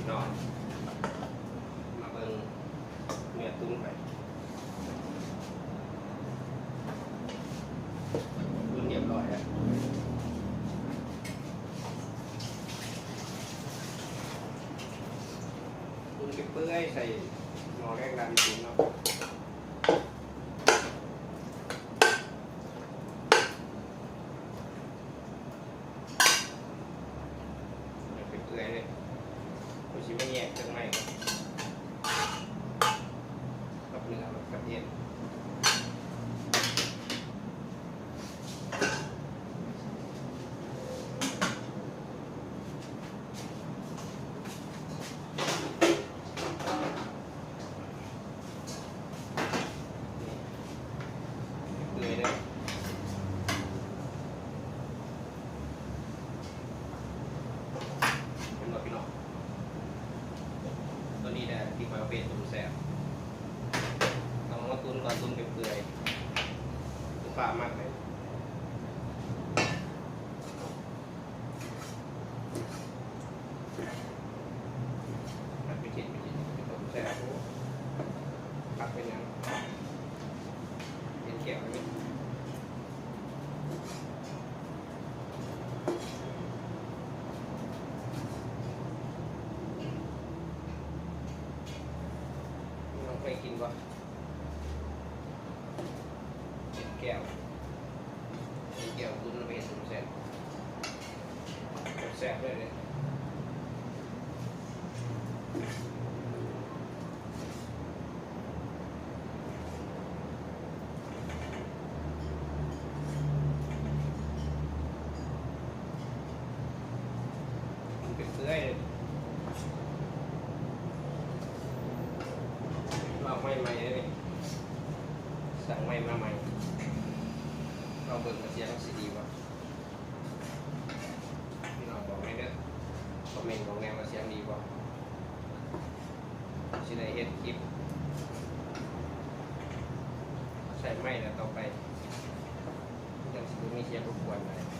ເນາະ ມາເບິ່ງເນື້ອຕຸ້ນໄປ ຕຸ້ນຮຽບຮ້ອຍແລ້ວ ຕຸ້ນເປື່ອຍໆ ໃສ່ໝໍ້ແລງດັນຕຸ້ນເນາະ. ເປື່ອຍເລີຍ ກໍຊິມາແຍກເຄື່ອງໃນກັບເນື້ອກັບເອັນ ເປື່ອຍເດີ ເຫັນບໍ່ພີ່ນ້ອງ? ຕົວນີ້ແຫຼະທີ່ຂ້ອຍເອົາໄປຕົ້ມແຊບ ຕ້ອງເອົາມາຕຸ້ນກ່ອນ ຕຸ້ນເປື່ອຍໆ ບໍ່ຟ້າວມັດເລີຍ. ມັນເປັນຊິ້ນເປັນຊິ້ນ ເປັນຕົ້ນແຊບ ໂອ້ ຄັກເປັນຫຍັງ ເປັນແກ້ວເລີຍ. ນ້ອງເຄີຍກິນບໍ່? ເປັນແກ້ວ ເປັນແກ້ວຕຸ້ນ ເອົາໄປເຮັດຕົ້ມແຊບ ແຊບເລີຍເດ້. ມັນເປື່ອຍໆ ເລີຍ ລອກໄມ້ໃໝ່ເລີຍ ສັ່ງໄມ້ມາໃໝ່ ລອງເບິ່ງວ່າສຽງມັນຊິດີບໍ່. ພີ່ນ້ອງບອກແດ່ເດີ ຄອມເມັນບອກແດ່ວ່າສຽງດີບໍ່ ຊິໄດ້ເຮັດຄລິບໃຊ້ໄມ້ແລ້ວຕໍ່ໄປ ມັນຈັ່ງຊິບໍ່ມີສຽງລົບກວນຫຼາຍ.